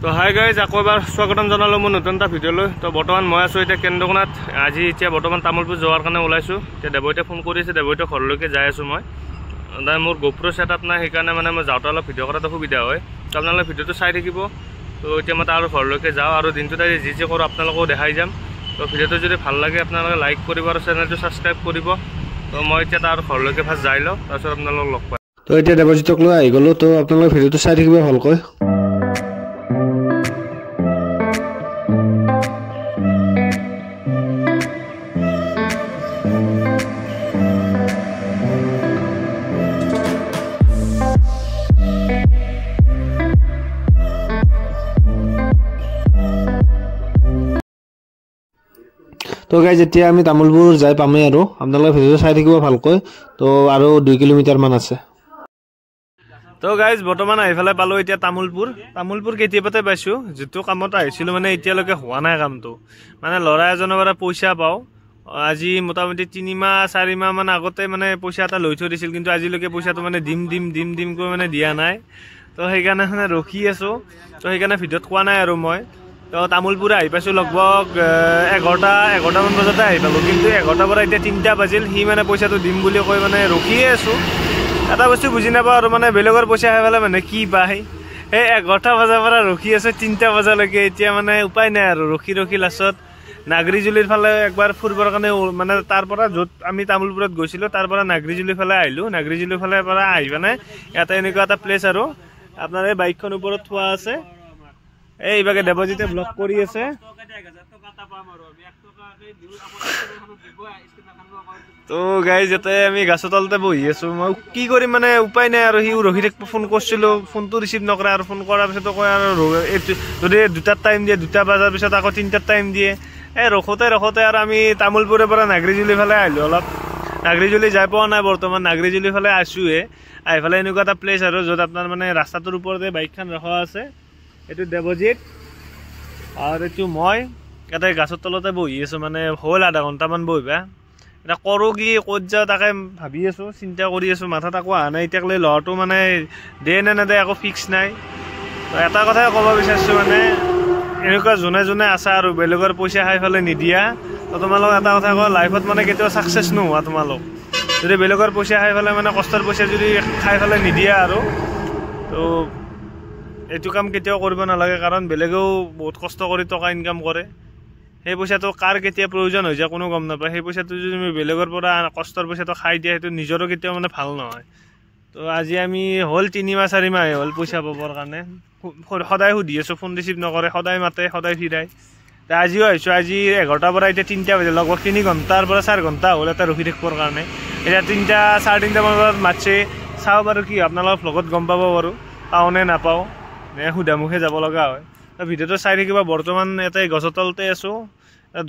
তো hi guys, আকৌ এবাৰ স্বাগতম জনালোঁ মোৰ নতুন এটা ভিডিঅ'লৈ। তো বৰ্তমান মই আছোঁ এতিয়া কেন্দ্ৰকোনাত। আজি এতিয়া বৰ্তমান তামোলপুৰ যোৱাৰ কাৰণে ওলাইছোঁ। এতিয়া দেৱজিতে ফোন কৰিছে, দেৱজিতৰ ঘৰলৈকে যাই আছোঁ মই। নাই, মোৰ গোপ্ৰ' ছেট আপ নাই, সেইকাৰণে মানে মই যাওঁতে অলপ ভিডিঅ' কৰাটো সুবিধা হয়। তো আপোনালোকে ভিডিঅ'টো চাই থাকিব। তো এতিয়া মই তাৰ ঘৰলৈকে যাওঁ আৰু দিনটোত আজি যি যি কৰোঁ আপোনালোকেও দেখাই যাম। তো ভিডিঅ'টো যদি ভাল লাগে আপোনালোকে লাইক কৰিব আৰু চেনেলটো ছাবস্ক্ৰাইব কৰিব। তো মই এতিয়া তাৰ ঘৰলৈকে ফাৰ্ষ্ট যাই লওঁ, তাৰপিছত আপোনালোকক লগ পাম। তো এতিয়া দেৱজিতক লৈ আহি গ'লোঁ। তো আপোনালোকে ভিডিঅ'টো চাই থাকিব ভালকৈ। তো গাইজ, এতিয়া আমি তামোলপুৰ যাই পামেই আৰু আপোনালোকে ভিডিঅ'টো চাই থাকিব ভালকৈ। তো আৰু 2 কিলোমিটাৰমান আছে। তো গাইজ, বৰ্তমান আহি পেলাই পালোঁ এতিয়া তামোলপুৰ। তামোলপুৰ কেতিয়াবাতে পাইছোঁ। যিটো কামত আহিছিলোঁ মানে এতিয়ালৈকে হোৱা নাই কামটো। মানে ল'ৰা এজনৰ পৰা পইচা পাওঁ, আজি মোটামুটি 3 মাহ 4 মাহমান আগতে মানে পইচা এটা লৈ থৈ দিছিল, কিন্তু আজিলৈকে পইচাটো মানে দিম দিম দিম দিমকৈ মানে দিয়া নাই। তো সেইকাৰণে মানে ৰখি আছোঁ। তো সেইকাৰণে ভিডিঅ'ত কোৱা নাই আৰু মই। তো তামোলপুৰ আহি পাইছোঁ লগভগ 11টামান বজাতে আহি পালোঁ, কিন্তু 11টাৰ পৰা এতিয়া 3টা বাজিল। সি মানে পইচাটো দিম বুলি কৈ মানে ৰখিয়ে আছোঁ। এটা বস্তু বুজি নাপাওঁ আৰু, মানে বেলেগৰ পইচা খাই পেলাই মানে কি পায়। সেই 11টা বজাৰ পৰা ৰখি আছোঁ 3টা বজালৈকে। এতিয়া মানে উপায় নাই আৰু, ৰখি ৰখি লাষ্টত নাগৰিজুলিৰ ফালে একবাৰ ফুৰিবৰ কাৰণে, মানে তাৰ পৰা য'ত আমি তামোলপুৰত গৈছিলোঁ তাৰ পৰা নাগৰিজুলিৰ ফালে আহিলোঁ। নাগৰিজুলিৰ ফালে পৰা আহি মানে ইয়াতে এনেকুৱা এটা প্লেচ আৰু আপোনাৰ এই বাইকখন ওপৰত থোৱা আছে। এই এইভাগে দেৱজিতে ব্লগ কৰি আছে। তো গাইজ, ইয়াতে আমি গাছৰ তলতে বহি আছোঁ। মই কি কৰিম মানে উপায় নাই আৰু। সিও ৰখি থাকিব, ফোন কৰিছিলোঁ, ফোনটো ৰিচিভ নকৰে। আৰু ফোন কৰাৰ পিছতো কয় আৰু এইটো যদি 2টাত টাইম দিয়ে, 2টা বজাৰ পিছত আকৌ 3টাত টাইম দিয়ে। এই ৰখোতে ৰখোতে আৰু আমি তামোলপুৰৰ পৰা নাগৰিজুলিৰ ফালে আহিলোঁ। অলপ নাগৰিজুলি যাই পোৱা নাই বৰ্তমান, নাগৰিজুলিৰ ফালে আছোঁহে। আহি পেলাই এনেকুৱা এটা প্লেচ আৰু য'ত আপোনাৰ মানে ৰাস্তাটোৰ ওপৰতে বাইকখন ৰখা আছে। এইটো দেৱজিত আৰু এইটো মই। ইয়াতে গাছৰ তলতে বহি আছোঁ, মানে হ'ল আধা ঘণ্টামান বহিবা। এতিয়া কৰোঁ কি, ক'ত যাওঁ তাকে ভাবি আছোঁ, চিন্তা কৰি আছোঁ। মাথাত আকৌ অহা নাই এতিয়ালৈ। ল'ৰাটো মানে দিয়ে নে নেদে একো ফিক্স নাই। এটা কথাই ক'ব বিচাৰিছোঁ, মানে এনেকুৱা যোনে যোনে আছা আৰু বেলেগৰ পইচা খাই পেলাই নিদিয়া, তো তোমালোক এটা কথা কওঁ, লাইফত মানে কেতিয়াও ছাকচেছ নোহোৱা তোমালোক যদি বেলেগৰ পইচা খাই পেলাই, মানে কষ্টৰ পইচা যদি খাই পেলাই নিদিয়া আৰু। তো এইটো কাম কেতিয়াও কৰিব নালাগে, কাৰণ বেলেগেও বহুত কষ্ট কৰি টকা ইনকাম কৰে। সেই পইচাটো কাৰ কেতিয়া প্ৰয়োজন হৈ যায় কোনো গম নাপায়। সেই পইচাটো যদি তুমি বেলেগৰ পৰা কষ্টৰ পইচাটো খাই দিয়া, সেইটো নিজৰো কেতিয়াও মানে ভাল নহয়। তো আজি আমি হ'ল 3 মাহ 4 মাহে হ'ল পইচা পাবৰ কাৰণে। সদায় সুধি আছোঁ, ফোন ৰিচিভ নকৰে, সদায় মাতে, সদায় ফিৰাই। আজিও আহিছোঁ, আজি 11টাৰ পৰা এতিয়া 3টা বাজিল, লগভগ 3 ঘণ্টাৰ পৰা 4 ঘণ্টা হ'ল এটা ৰখি থাকিবৰ কাৰণে। এতিয়া 3টা চাৰে 3টামান বজাত মাতছে। চাওঁ বাৰু কি, আপোনালোকৰ ভ্লগত গম পাব বাৰু পাওঁ নে নাপাওঁ, নে সুধামুখে যাব লগা হয়। ভিডিঅ'টো চাই থাকিব। বৰ্তমান ইয়াতে গছৰ তলতে আছোঁ।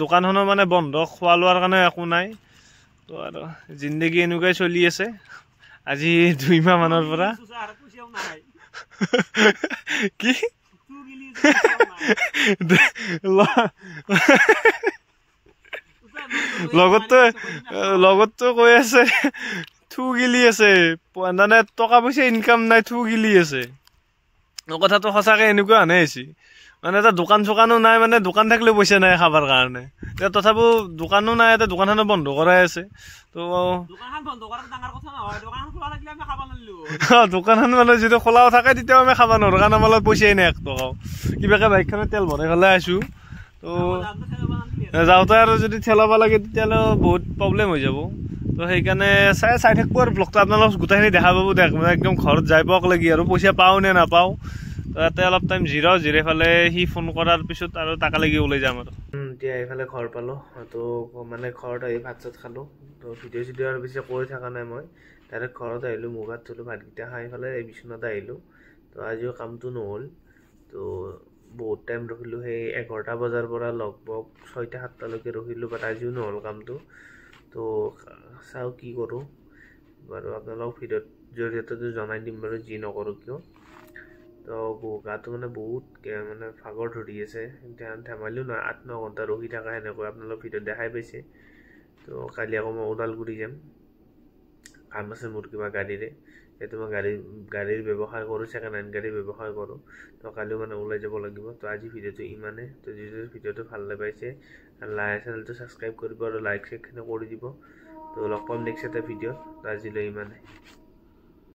দোকানখনো মানে বন্ধ, খোৱা লোৱাৰ কাৰণে একো নাই। তো আৰু জিন্দগী এনেকুৱাই চলি আছে আজি 2 মাহমানৰ পৰা। কি লগততো কৈ আছে থু গিলি আছে, মানে টকা পইচা ইনকাম নাই, থু গিলি আছে। কথাটো সঁচাকৈ এনেকুৱা হানে হৈছে। মানে এটা দোকান চোকানো নাই, মানে দোকান থাকিলেও পইচা নাই খাবৰ কাৰণে। এতিয়া তথাপিও দোকানো নাই, এটা দোকানখনো বন্ধ কৰাই আছে। তো দোকানখন মানে যদি খোলাও থাকে তেতিয়াও আমি খাব নোৱাৰোঁ, কাৰণ আমাৰ লগত পইচাই নাই 1 টকাও। কিবাকে বাইকখনত তেল ভৰাই পেলাই আছোঁ। তো যাওঁতে আৰু যদি ঠেলাব লাগে তেতিয়াহ'লে বহুত প্ৰব্লেম হৈ যাব। তো সেইকাৰণে চাই চাই থাকিব আৰু ব্লগটো, আপোনালোক গোটেইখিনি দেখা পাব। একদম ঘৰত যাই পোৱাক লাগি আৰু পইচা পাওঁ নে নাপাওঁ। তো ইয়াতে অলপ টাইম জিৰাওঁ, জিৰাই পেলাই সি ফোন কৰাৰ পিছত আৰু তাকালৈকে ওলাই যাম আৰু। এতিয়া এইফালে ঘৰ পালোঁ। তো মানে ঘৰত আহি ভাত চাত খালোঁ। তো ভিডিঅ' চিডিঅ' আৰু বেছি কৰি থকা নাই মই। ডাইৰেক্ট ঘৰত আহিলোঁ, মুখ হাত ধুলোঁ, ভাতকেইটা খাই পেলাই এই বিচনাত আহিলোঁ। তো আজিও কামটো নহ'ল। তো বহুত টাইম ৰখিলোঁ, সেই 11টা বজাৰ পৰা লগভগ 6টা 7টালৈকে ৰখিলোঁ, বাট আজিও নহ'ল কামটো। তো চাওঁ কি কৰোঁ বাৰু, আপোনালোকক ভিডিঅ'ত জৰিয়তে জনাই দিম বাৰু, যি নকৰোঁ কিয়। তো গাটো মানে বহুত মানে ভাগৰ ধৰি আছে, ধেমালিও নহয়, 8-9 ঘণ্টা ৰখি থকা সেনেকৈ আপোনালোক ভিডিঅ'ত দেখাই পাইছে। তো কালি আকৌ মই ওদালগুৰি যাম, কাম আছে মোৰ কিবা গাড়ীৰে। সেইটো মই গাড়ীৰ ব্যৱসায় কৰোঁ, ছেকেণ্ড হেণ্ড গাড়ীৰ ব্যৱসায় কৰোঁ। তো কালিও মানে ওলাই যাব লাগিব। তো আজি ভিডিঅ'টো ইমানে। তো যিটো ভিডিঅ'টো ভাল পাইছে, চেনেলটো ছাবস্ক্ৰাইব কৰিব আৰু লাইক চাইকখিনি কৰি দিব। তো লগ পাম নেক্সট এটা ভিডিঅ'ত। তো আজিলৈ ইমানে।